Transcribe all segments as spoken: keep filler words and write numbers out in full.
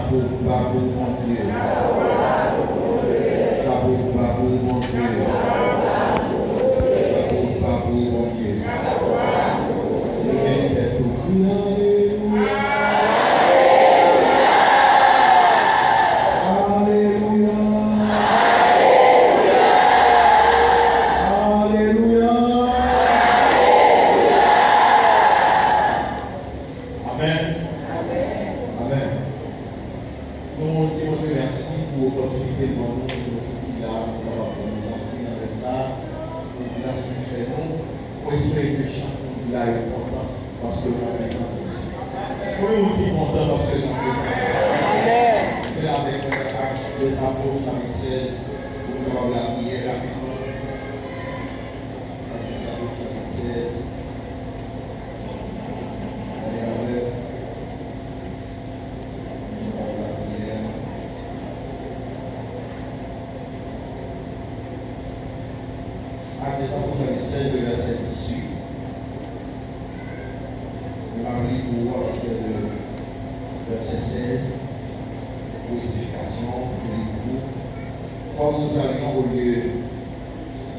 Chapo ba pou Bondye. Chapo ba pou Bondye. Chapo ba pou Bondye. Leve tèt ou, kriye alelouya. Alelouya. Alelouya. Amèn. Amèn. Nou di Bondye mèsi pou opòtinite l ban nou, pou nou tout ki la, pou nou kapab pran prezans li nan lè sa a, pou gras li fè nou. Mwen espere ke chak moun ki la yo kontan paske yo nan prezans Bondye. Konbyen moun ki kontan paske yo nan prezans Bondye? Fè avèk mwen Actes des Apôtres, chapit sèz, pou nou kapab lapriyè rapidman. Actes des Apôtres, chapit sèz. Alè avèk. Actes des Apôtres, chapitre seize, le verset dix-huit. Je vais lire pour vous à partir de verset seize, pour édification, je lis pour vous. Comme nous allions au lieu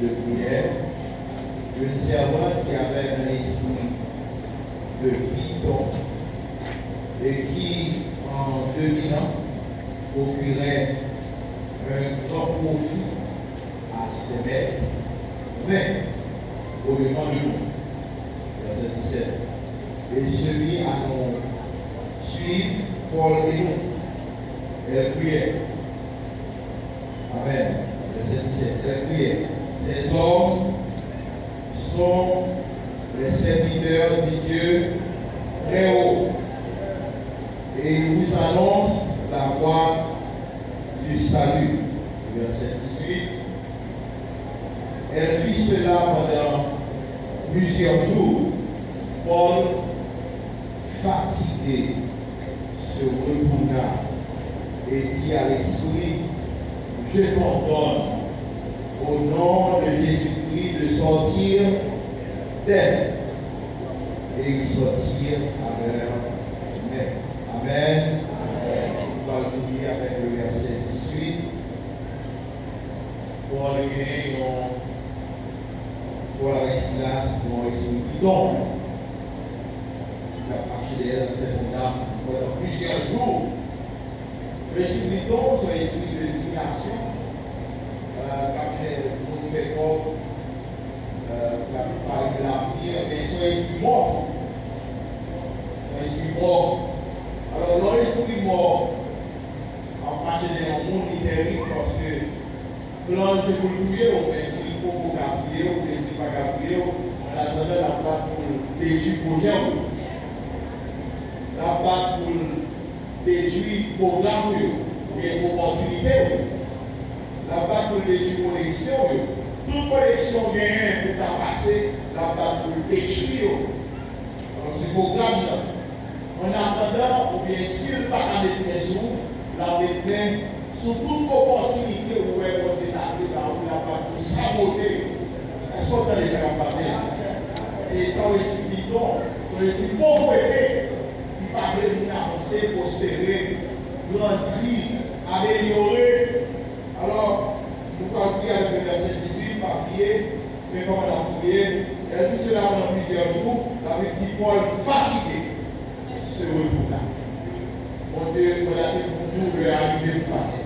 de prière, une servante qui avait un esprit de python et qui, en devinant, procurait un grand profit à ses maîtres, vint au-devant de nous. Verset dix-sept. Et se mit à nous suivre, Paul et nous. Elle criait. Amen. Verset dix-sept. Elle criait. Ces hommes sont les serviteurs du Dieu très haut. Et ils vous annoncent la voie du salut. Verset dix-huit. Elle fit cela pendant plusieurs jours. Paul, fatigué, se retourna et dit à l'esprit, je t'ordonne au nom de Jésus-Christ de sortir d'elle. Et ils sortirent à leur maître. Amen. Nou pral priye avèk le verset dix-huit. Pòl genyen yon, Pòl avèk Silas, yon espri python ki t ap mache dèyè nan tèt yon dam pandan plizyè jou. Yon espri python, se yon espri de divinasyon, euh, k ap fè moun fè kòb, euh, k ap pale de lavni, men se yon espri mò. Se yon espri mò. Alò, lè yon espri mò ap mache dèyè yon moun, li tèrib, paske plan l se pou l touye w, men si l poko ka touye w, oubyen si l pa ka touye w, an atandan, l ap bat pou l detwi pwojè w yo. L ap bat pou l detwi pwogram w yo, oubyen opòtinite w yo. L ap bat pou l detwi koneksyon w yo. Tout koneksyon w genyen pou w ta pase, l ap bat pou l detwi yo. Alò, se pwogram nan. An atandan, oubyen si l pa ka met men sou ou, l ap met men sou tout opòtinite ou wè Bondye ta vle ba ou, l ap bat pou l sabote yo. Èske w tande sa k ap pase la? Se sa w espri python, se w espri povrete ki pa vle moun avanse, pwospere, grandi, amelyore. Alò, nou pral priye avèk le verset dix-huit, pa bliye, men kòman n ap priye. Elle fit cela pendant plusieurs jours, la Bible dit, Paul, fatigué, se retourna. Bondye, Bondye te pou nou, lè a rive pou fatige.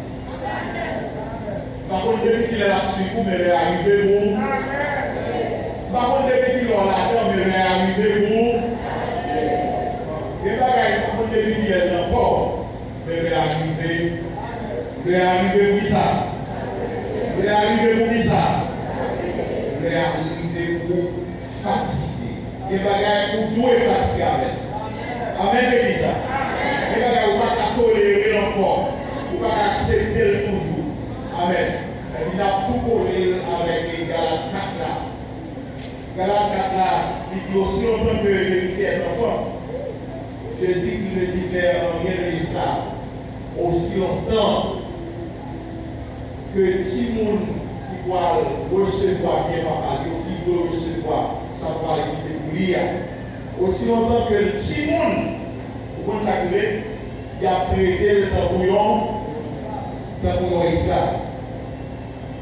M pa konn depi kilè l ap swiv ou, men lè a rive pou ou. M pa konn depi kilè w ladan, men lè a rive pou ou. Gen bagay, m pa konn depi kilè l nan kò w. Men lè a rive. Lè a rive pou kisa? Lè a rive pou kisa? Lè a rive pou fatige. Gen bagay ou dwe fatige avè l. Amèn, legliz la. Gen bagay ou pa ka tolere l ankò. Ou pa ka aksepte l toujou. Amèn. Epi n ap tou kole l avèk Galat kat la. Galat kat la, li di, aussi longtemps que l'héritier est enfant, je dis qu'il ne diffère en rien de l'esclave. Osi lontan ke timoun ki pral resevwa byen papa l yo, ki dwe resevwa sa papa l kite pou li a, osi lontan ke timoun, ou konn sa k rele? Y ap trete l tankou yon, tankou yon esklav.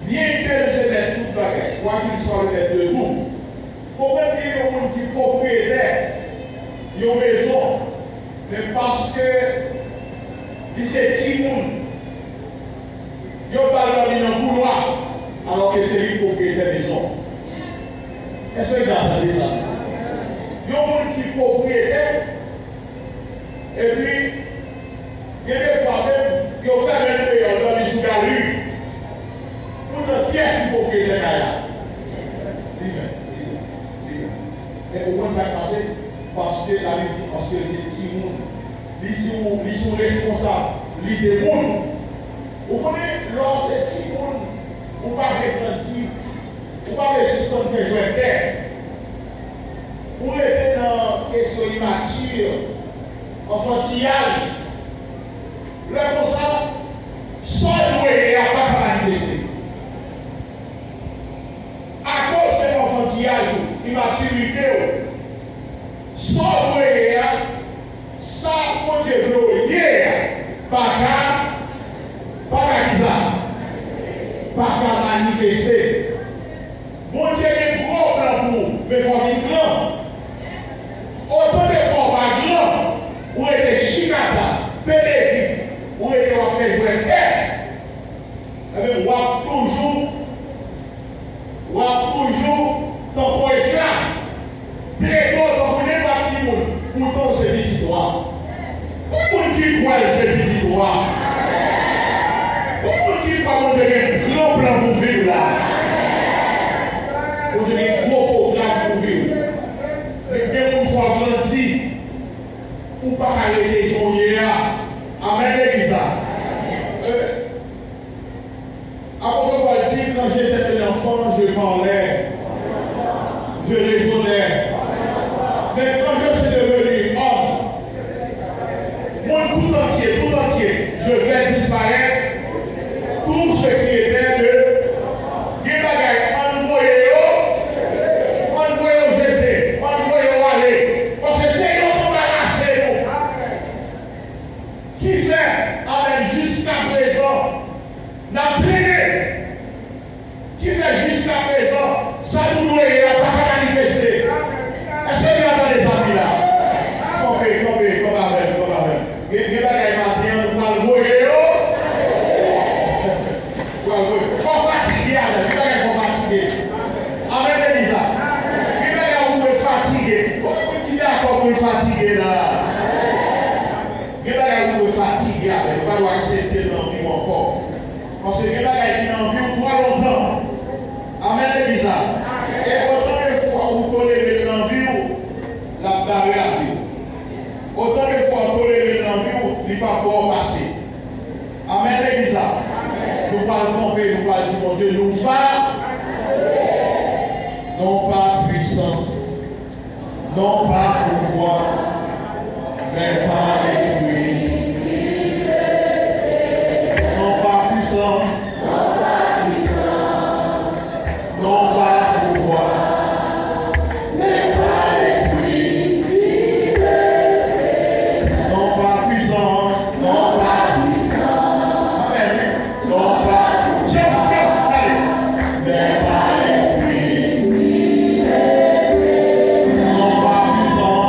Byenke l se mèt tout bagay, quoiqu'il soit le maître de tout. Konprann gen yon moun ki pwopriyetè yon mezon, men paske li se timoun, yo ba l dòmi nan koulwa, alòske se li k pwopriyetè mezon. Èske w deja tande sa? Yon moun ki pwopriyetè, epi, gen de fwa menm, yo fèmen l deyò, l dòmi sou galri. Poutan, kiyès ki pwopriyetè kay la? Li menm, li menm, li menm. Men ou konn sa k pase? Paske Labib di, paske l se timoun. Li sou, li sou responsablite moun. Ou konnen, lè w se timoun, ou pa vle grandi, ou pa vle sispann fè jwèt tè. Ou rete nan kesyon imati, anfantiyaj. Lè konsa, sa w dwe ye a pa ka manifeste. Akoz de anfantiyaj ou, imatirite w, sa w dwe ye a, sa Bondye vle w ye a, pa ka, pa ka kisa? Pa ka manifeste. Bondye gen gwo plan pou ou, men fò w vin gran. Otan de fwa w pa gran, ou rete chikata, pedevi, ou rete w ap fè jwèt tè, ebyen, w ap toujou, w ap toujou tankou esklav. Trete w tankou nenpòt ki moun, poutan w se pitit wa. Konbyen moun ki kwè l se pitit wa? Konbyen moun ki kwè Bondye gen gran plan pou vi w la? Bondye gen gwo pwogram pou vi w. Men gen moun fò w grandi. Ou pa ka rete jan w ye a. Amèn, legliz la. Euh, Apôtre Paul dit, quand j'étais un enfant, je parlais, je raisonnais. Mais quand je suis devenu homme, monde tout entier, tout entier, je fais disparaître tout ce qui était de. Gen bagay, ann voye yo, ann voye yo jete, ann voye yo ale. Paske se yo k anbarase nou. Ki fè, amèn, jiskaprezan, n ap trennen. Ki fè jiskaprezan, sa nou dwe ye a pa ka manifeste. Èske nou tande sa m di la? Kanpe, kanpe, kanpe avè m, kanpe avè m. Gen, gen bagay maten an, nou pral voye yo. Pral voye. Fò w fatige avè l. Gen bagay fò w fatige. Amèn, legliz la. Gen bagay ou dwe fatige. Konbyen moun ki dakò pou l fatige la? Gen bagay ou dwe fatige avè l, ou pa dwe aksepte l nan vi w ankò. Paske gen bagay ki nan vi w twò lontan. Amèn, legliz la. E otan de fwa ou tolere l nan vi w, l ap bare avè w. Otan de fwa ou tolere l nan vi w, li p ap wè w pase. Amèn, legliz la. Nou pral kanpe, nou pral di Bondye, nou fa. Non pa pwisans. Non pa pouvwa, men pa Lespri. Non pa pwisans, non pa pouvwa, men pa Lespri. Non pa pwisans, non pa pwisans. Amèn. Non pa, tchan, tchan, ale. Men pa Lespri. Non pa pwisans.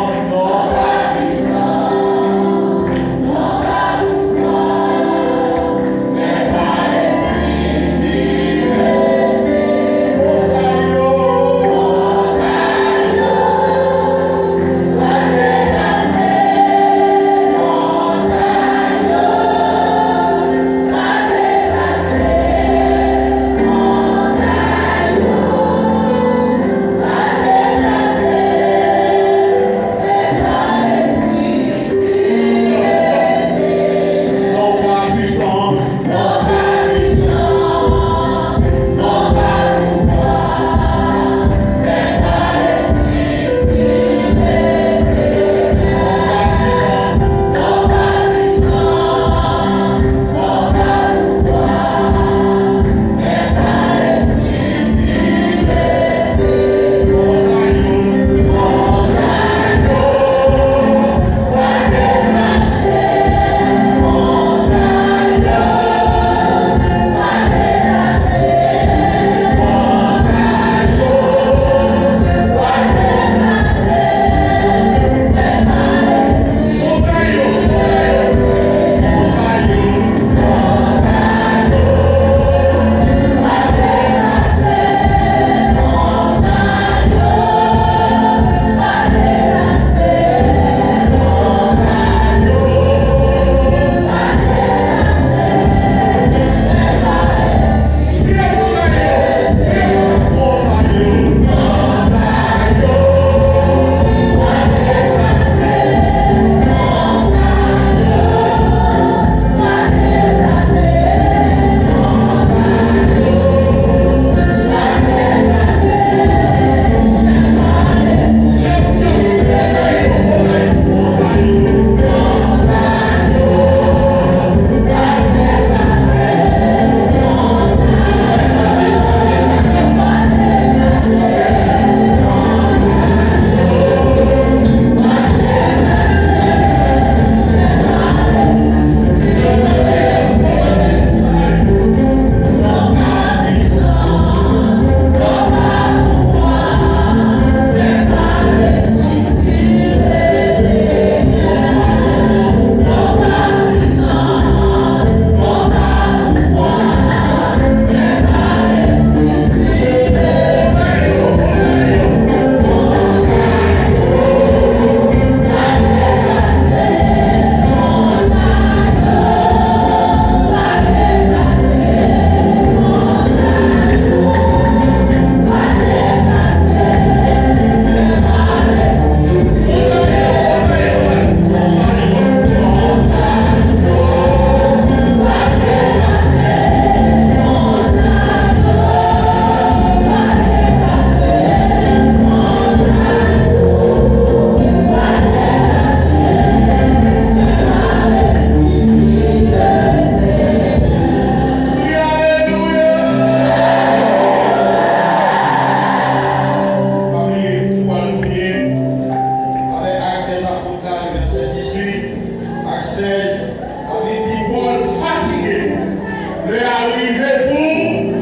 Rive pou,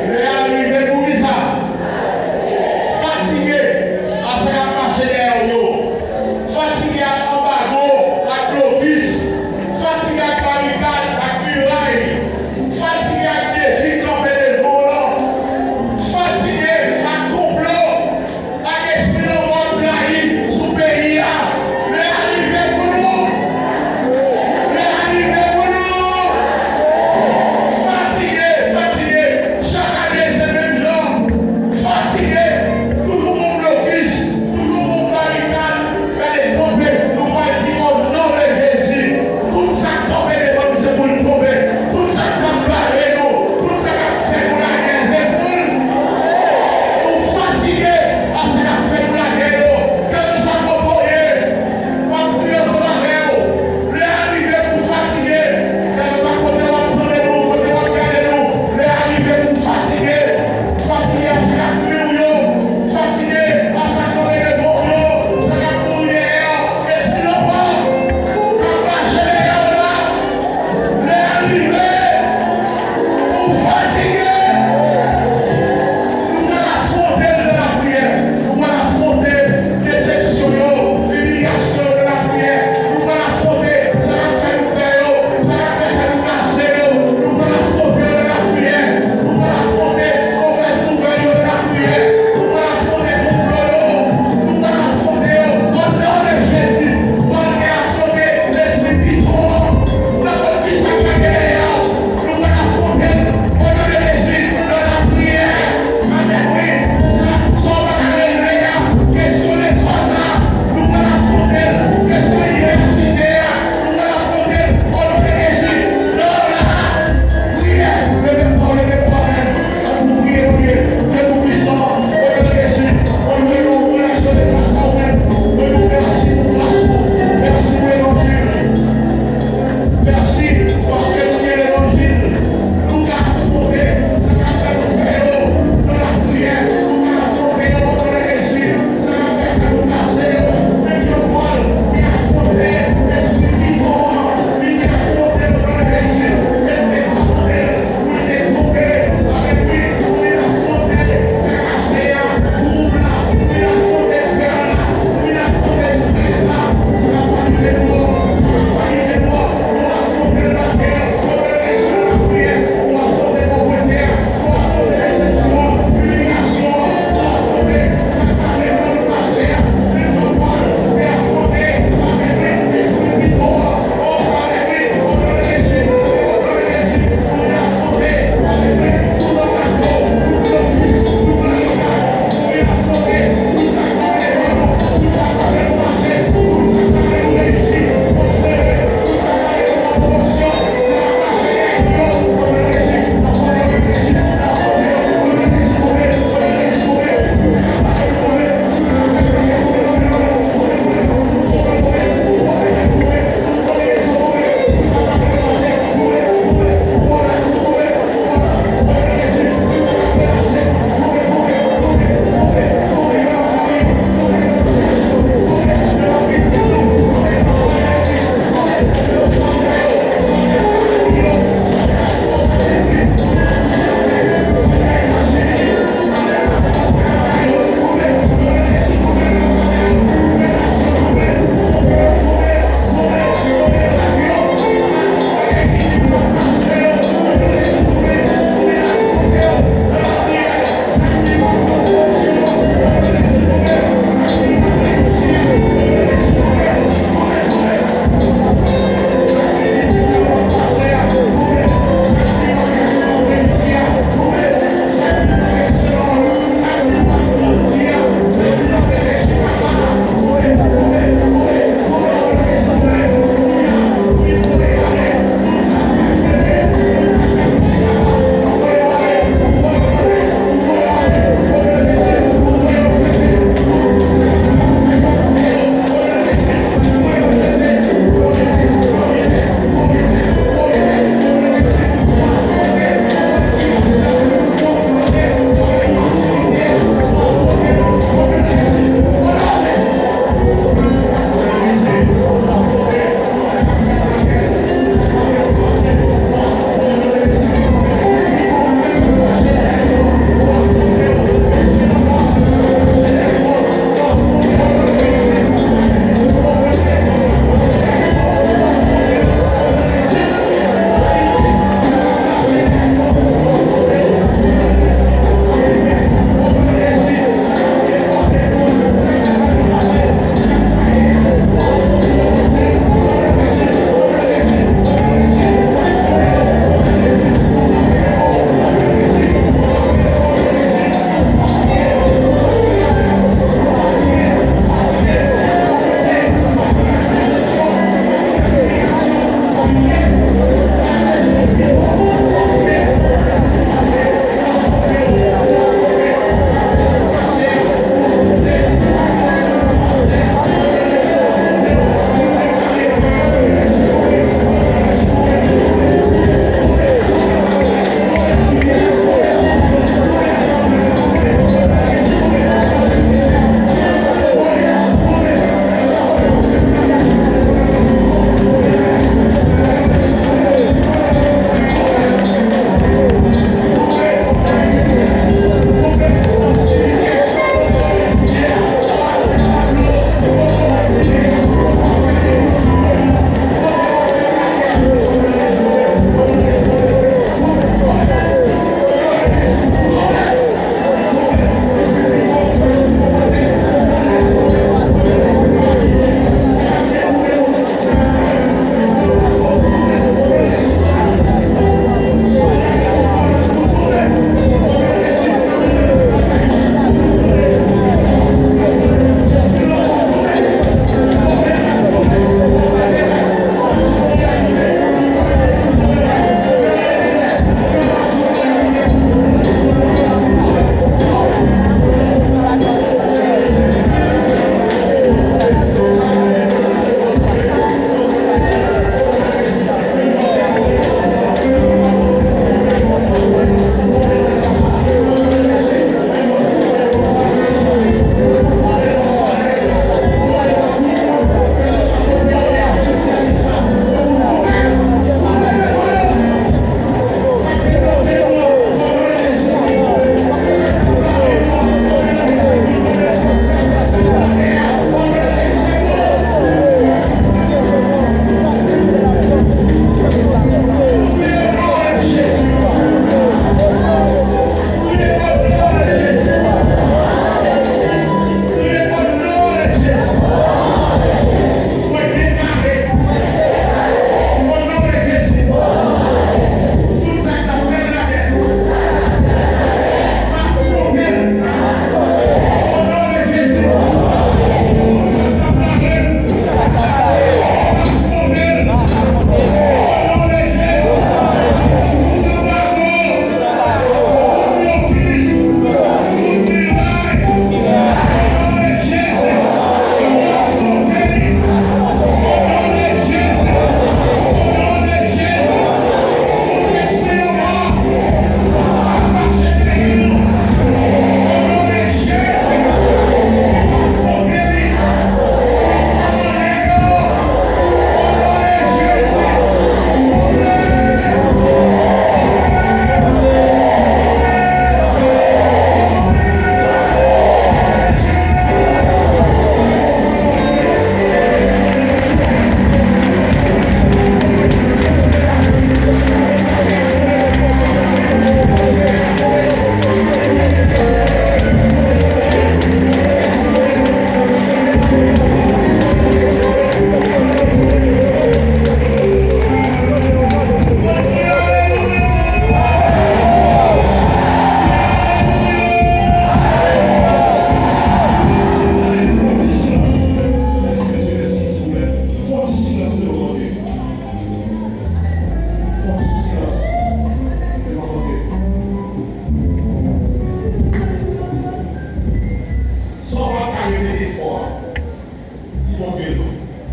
lè a rive pou kisa? Fatige a sa k ap mache dèyè w yo. Fatige ak anbago, ak blokis. Fatige ak barikad, ak miray. Fatige ak defi k kanpe devan w lan. Fatige ak konplo. Ak espri lanmò k blayi sou peyi a. Lè a rive pou nou. Lè a rive pou nou. Sa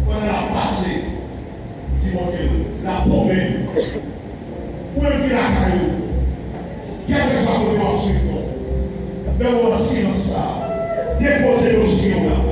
Pandan l ap pase, di Bondye, l ap tonbe. Ou menm ki lakay ou, kèlkeswa kote w ap swiv mwen, nan moman silans sa a, depoze dosye w la.